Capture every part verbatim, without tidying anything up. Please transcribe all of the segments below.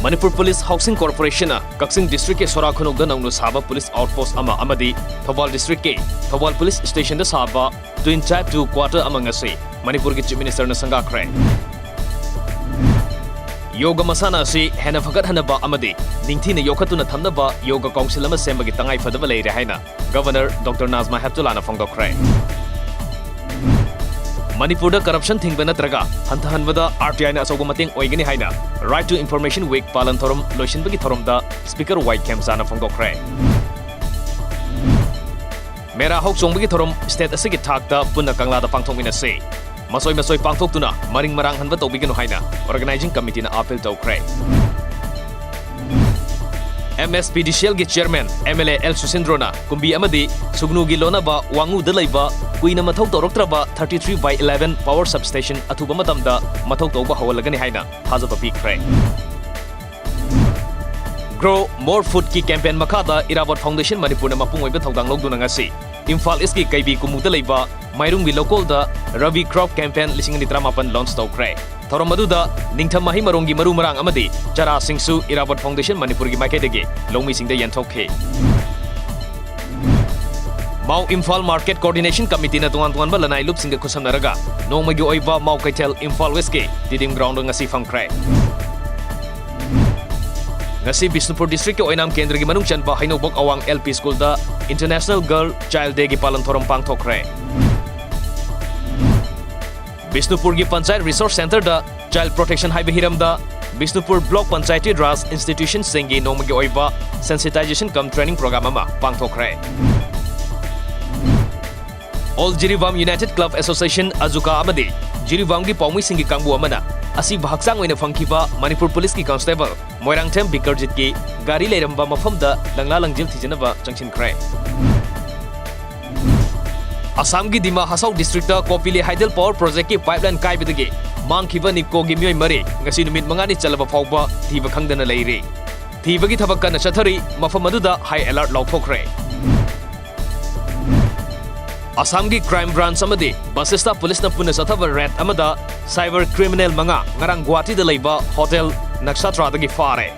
Manipur police housing ꯀꯣꯔꯄꯣꯔꯦꯁꯟꯅ ꯀꯛꯆꯤꯡ ꯗꯤꯁꯇ꯭ꯔꯤꯛꯀꯤ ꯁꯣꯔꯥ ꯈꯨꯅꯧꯗ ꯅꯧꯅ ꯁꯥꯕ ꯄꯨꯂꯤꯁ ꯑꯥꯎꯠꯄꯣꯁꯠ ꯑꯃ ꯑꯃꯗꯤ ꯊꯧꯕꯥꯜ ꯗꯤꯁꯇ꯭ꯔꯤꯛꯀꯤ ꯊꯧꯕꯥꯜ ꯄꯨꯂꯤꯁ ꯁ꯭ꯇꯦꯁꯟꯗ ꯁꯥꯕ twin type two quarter ꯑꯃ ꯉꯁꯤ ꯃꯅꯤꯄꯨꯔꯒꯤ ꯆꯤꯐ ꯃꯤꯅꯤꯁꯇꯔꯅ ꯁꯪꯒꯥꯈ꯭ꯔꯦ꯫ ꯌꯣꯒ ꯃꯁꯥꯟꯅ ꯑꯁꯤ ꯍꯦꯟꯅ ꯐꯒꯠꯍꯟꯅꯕ ꯑꯃꯗꯤ ꯅꯤꯡꯊꯤꯅ ꯌꯣꯛꯈꯠꯇꯨꯅ ꯊꯝꯅꯕ ꯌꯣꯒ ꯀꯥꯎꯟꯁꯤꯜ ꯑꯃ ꯁꯦꯝꯕꯒꯤ ꯇꯉꯥꯏ ꯐꯗꯕ ꯂꯩꯔꯦ ꯍꯥꯏꯅ ꯒꯚꯔꯅꯔ ꯗꯣꯛꯇꯔ ꯅꯥꯖꯃꯥ ꯍꯦꯞꯇꯨꯂꯥꯅ ꯐꯣꯡꯗꯣꯛꯈ꯭ꯔꯦ꯫ ꯃꯅꯤꯄꯨꯔꯗ ꯀꯔꯞꯁꯟ ꯊꯤꯡꯕ ꯅꯠꯇ꯭ꯔꯒ ꯍꯟꯊꯍꯟꯕꯗ RTIꯅ ꯑꯆꯧꯕ ꯃꯇꯦꯡ ꯑꯣꯏꯒꯅꯤ ꯍꯥꯏꯅ Right to Information Week ꯄꯥꯂꯟ ꯊꯧꯔꯝ ꯂꯣꯏꯁꯤꯟꯕꯒꯤ ꯊꯧꯔꯝꯗ ꯁ꯭ꯄꯤꯀꯔ ꯋꯥꯏ ꯈꯦꯝꯆꯥꯅ ꯐꯣꯡꯗꯣꯛꯈ꯭ꯔꯦ꯫ ꯃꯦꯔꯥ ꯍꯧ ꯆꯣꯡꯕꯒꯤ ꯊꯧꯔꯝ ꯁ꯭ꯇꯦꯠ ꯑꯁꯤꯒꯤ ꯊꯥꯛꯇ ꯄꯨꯟꯅ ꯀꯪꯂꯥꯗ ꯄꯥꯡꯊꯣꯛꯃꯤꯟꯅꯁꯤ꯫ ꯃꯁꯣꯏ ꯃꯁꯣꯏ ꯄꯥꯡꯊꯣꯛꯇꯨꯅ ꯃꯔꯤꯡ ꯃꯔꯥꯡꯍꯟꯕ ꯇꯧꯕꯤꯒꯅꯨ ꯍꯥꯏꯅ ꯑꯣꯔꯒꯅꯥꯏꯖꯤꯡ ꯀꯃꯤꯇꯤꯅ ꯑꯥꯄꯤꯜ ꯇꯧꯈ꯭ꯔꯦ꯫ MSPDCLꯒꯤ ꯆꯤꯌꯔꯃꯦꯟ MLA ꯑꯦꯜ ꯁꯨꯁꯤꯟꯗ꯭ꯔꯣꯅ ꯀꯨꯝꯕꯤ ꯑꯃꯗꯤ ꯁꯨꯒꯅꯨꯒꯤ ꯂꯣꯟꯅꯕ ꯋꯥꯉꯨꯗ ꯂꯩꯕ ꯀꯨꯏꯅ ꯃꯊꯧ ꯇꯧꯔꯛꯇ꯭ꯔꯕ thirty three by eleven power substation ꯑꯊꯨꯕ ꯃꯇꯝꯗ ꯃꯊꯧ ꯇꯧꯕ ꯍꯧꯍꯜꯂꯒꯅꯤ ꯍꯥꯏꯅ ꯊꯥꯖꯕ ꯄꯤꯈ꯭ꯔꯦ꯫ Grow More Foodꯀꯤ campaign ꯃꯈꯥꯗ ꯏꯔꯥꯕꯣꯠ Foundation ꯃꯅꯤꯄꯨꯔꯅ ꯃꯄꯨꯡ ꯑꯣꯏꯕ ꯊꯧꯗꯥꯡ ꯂꯧꯗꯨꯅ ꯉꯁꯤ ꯏꯝꯐꯥꯜ ꯏꯁꯀꯤ ꯀꯩꯕꯤ ꯀꯨꯝꯃꯨꯗ ꯂꯩꯕ ꯃꯥꯏꯔꯨꯡꯒꯤ ꯂꯧꯀꯣꯜꯗ Rabi Crop Campaign ꯂꯤꯁꯤꯡ ꯑꯅꯤ ꯇꯔꯥꯃꯥꯄꯟ launch ꯇꯧꯈ꯭ꯔꯦ꯫ ꯊꯧꯔꯝ ꯑꯗꯨꯗ ꯅꯤꯡꯊꯝ ꯃꯍꯩ ꯃꯔꯣꯡꯒꯤ ꯃꯔꯨ ꯃꯔꯥꯡ ꯑꯃꯗꯤ ꯆꯥꯔꯥꯁꯤꯡꯁꯨ ꯏꯔꯥꯕꯣꯠ Foundation ꯃꯅꯤꯄꯨꯔꯒꯤ ꯃꯥꯏꯀꯩꯗꯒꯤ ꯂꯧꯃꯤꯁꯤꯡꯗ ꯌꯦꯟꯊꯣꯛꯈꯤ꯫ ꯃꯥꯎ ꯏꯝꯐꯥꯜ Market Coordination Committeeꯅ ꯇꯣꯉꯥꯟ ꯇꯣꯉꯥꯟꯕ ꯂꯅꯥꯏ ꯂꯨꯞꯁꯤꯡꯒ ꯈꯨꯠꯁꯝꯅꯔꯒ ꯅꯣꯡꯃꯒꯤ ꯑꯣꯏꯕ ꯃꯥꯎ ꯀꯩꯊꯦꯜ ꯏꯝꯐꯥꯜ ꯋꯦꯁꯀꯤ ꯇꯤꯗꯤꯝ groundꯗ ꯉꯁꯤ ꯐꯝꯈ꯭ꯔꯦ꯫ ꯉꯁꯤ ꯕꯤꯁꯅꯨꯄꯨꯔ ꯗꯤꯁꯇ꯭ꯔꯤꯛꯀꯤ ꯑꯣꯏꯅꯥꯝ ꯀꯦꯟꯗ꯭ꯔꯒꯤ ꯃꯅꯨꯡ ꯆꯟꯕ ꯍꯩꯅꯧꯕꯣꯛ ꯑꯋꯥꯡ LP Schoolꯗ International Girl Child Dayꯒꯤ ꯄꯥꯂꯟ ꯊꯧꯔꯝ ꯄꯥꯡꯊꯣꯛꯈ꯭ꯔꯦ꯫ ꯕꯤꯁꯅꯨꯄꯨꯔꯒꯤ Panchayat Resource Centreꯗ Child Protection ꯍꯥꯏꯕ ꯍꯤꯔꯝꯗ ꯕꯤꯁꯅꯨꯄꯨꯔ Block Panchayati Raj Institutionꯁꯤꯡꯒꯤ ꯅꯣꯡꯃꯒꯤ ꯑꯣꯏꯕ Sensitization cum Training Program ꯑꯃ ꯄꯥꯡꯊꯣꯛꯈ꯭ꯔꯦ꯫ All Jiribam United Club Association, AJUCA, ꯑꯃꯗꯤ ꯖꯤꯔꯤꯕꯥꯝꯒꯤ ꯄꯥꯎꯃꯤꯁꯤꯡꯒꯤ ꯀꯥꯡꯕꯨ ꯑꯃꯅ ꯑꯁꯤꯕ ꯍꯛꯆꯥꯡ ꯑꯣꯏꯅ ꯐꯪꯈꯤꯕ ꯃꯅꯤꯄꯨꯔ ꯄꯨꯂꯤꯁꯀꯤ ꯀꯟꯁꯇꯦꯕꯜ ꯃꯣꯏꯔꯥꯡꯊꯦꯝ ꯕꯤꯀꯔꯖꯤꯠꯀꯤ ꯒꯥꯔꯤ ꯂꯩꯔꯝꯕ ꯃꯐꯝꯗ ꯂꯪꯂꯥ ꯂꯪꯖꯤꯜ ꯊꯤꯖꯤꯟꯅꯕ ꯆꯪꯁꯤꯟꯈ꯭ꯔꯦ꯫ ꯑꯁꯥꯝꯒꯤ ꯗꯤꯃꯥ ꯍꯁꯥꯎ ꯗꯤꯁꯇ꯭ꯔꯤꯛꯇ ꯀꯣꯄꯤꯂꯤ ꯍꯥꯏꯗꯦꯜ ꯄꯥꯋꯔ ꯄ꯭ꯔꯣꯖꯦꯛꯀꯤ ꯄꯥꯏꯞꯂꯥꯏꯟ ꯀꯥꯏꯕꯗꯒꯤ ꯃꯥꯡꯈꯤꯕ ꯅꯤꯞꯀꯣꯒꯤ ꯃꯤꯑꯣꯏ ꯃꯔꯤ ꯉꯁꯤ ꯅꯨꯃꯤꯠ ꯃꯉꯥꯅꯤ ꯆꯜꯂꯕ ꯐꯥꯎꯕ ꯊꯤꯕ ꯈꯪꯗꯅ ꯂꯩꯔꯤ꯫ ꯊꯤꯕꯒꯤ ꯊꯕꯛ ꯀꯟꯅ ꯆꯠꯊꯔꯤ꯫ ꯃꯐꯝ ꯑꯗꯨꯗ ꯍꯥꯏ ꯑꯦꯂꯔꯠ ꯂꯥꯎꯊꯣꯛꯈ꯭ꯔꯦ꯫ ꯑꯁꯥꯝꯒꯤ ꯀ꯭ꯔꯥꯏꯝ ꯕ꯭ꯔꯥꯟꯆ ꯑꯃꯗꯤ ꯕꯁꯤꯁꯇꯥ ꯄꯨꯂꯤꯁꯅ ꯄꯨꯟꯅ ꯆꯠꯊꯕ ꯔꯦꯗ ꯑꯃꯗ ꯁꯥꯏꯕꯔ ꯀ꯭ꯔꯤꯃꯤꯅꯦꯜ ꯃꯉꯥ ꯉꯔꯥꯡ ꯒꯨꯋꯥꯍꯥꯇꯤꯗ ꯂꯩꯕ ꯍꯣꯇꯦꯜ ꯅꯛꯁꯥꯇ꯭ꯔꯥꯗꯒꯤ ꯐꯥꯔꯦ꯫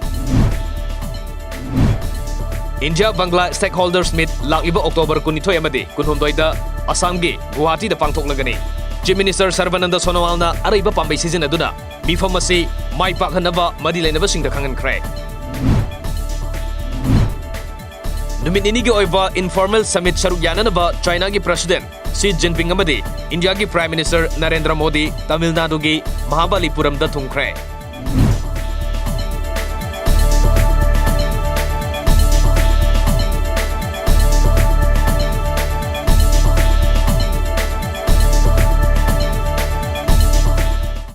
ꯏꯟꯗꯤꯌꯥ ꯕꯪꯒ꯭ꯂꯥ Stakeholders Meet ꯂꯥꯛꯂꯤꯕ ꯑꯣꯛꯇꯣꯕꯔ ꯀꯨꯟꯅꯤꯊꯣꯏ ꯑꯃꯗꯤ ꯀꯨꯟꯍꯨꯝꯗꯣꯏꯗ ꯑꯁꯥꯝꯒꯤ ꯒꯨꯋꯥꯍꯥꯇꯤꯗ ꯄꯥꯡꯊꯣꯛꯂꯒꯅꯤ꯫ Chief Minister ꯁꯔꯕꯥꯅꯟꯗ ꯁꯣꯅꯣꯋꯥꯜꯅ ꯑꯔꯩꯕ ꯄꯥꯝꯕꯩ ꯁꯤꯖꯤꯟꯅꯗꯨꯅ ꯃꯤꯐꯝ ꯑꯁꯤ ꯃꯥꯏ ꯄꯥꯛꯍꯟꯅꯕ ꯃꯔꯤ ꯂꯩꯅꯕꯁꯤꯡꯗ ꯈꯪꯍꯟꯈ꯭ꯔꯦ꯫ ꯅꯨꯃꯤꯠ ꯅꯤꯅꯤꯒꯤ ꯑꯣꯏꯕ Informal Summit ꯁꯔꯨꯛ ꯌꯥꯅꯅꯕ ꯆꯥꯏꯅꯥꯒꯤ President ꯁꯤ ꯖꯤꯟꯄꯤꯡ ꯑꯃꯗꯤ ꯏꯟꯗꯤꯌꯥꯒꯤ Prime Minister ꯅꯔꯦꯟꯗ꯭ꯔ ꯃꯣꯗꯤ ꯇꯥꯃꯤꯜ ꯅꯥꯗꯨꯒꯤ ꯃꯍꯥꯕꯥꯂꯤꯄꯨꯔꯝꯗ ꯊꯨꯡꯈ꯭ꯔꯦ꯫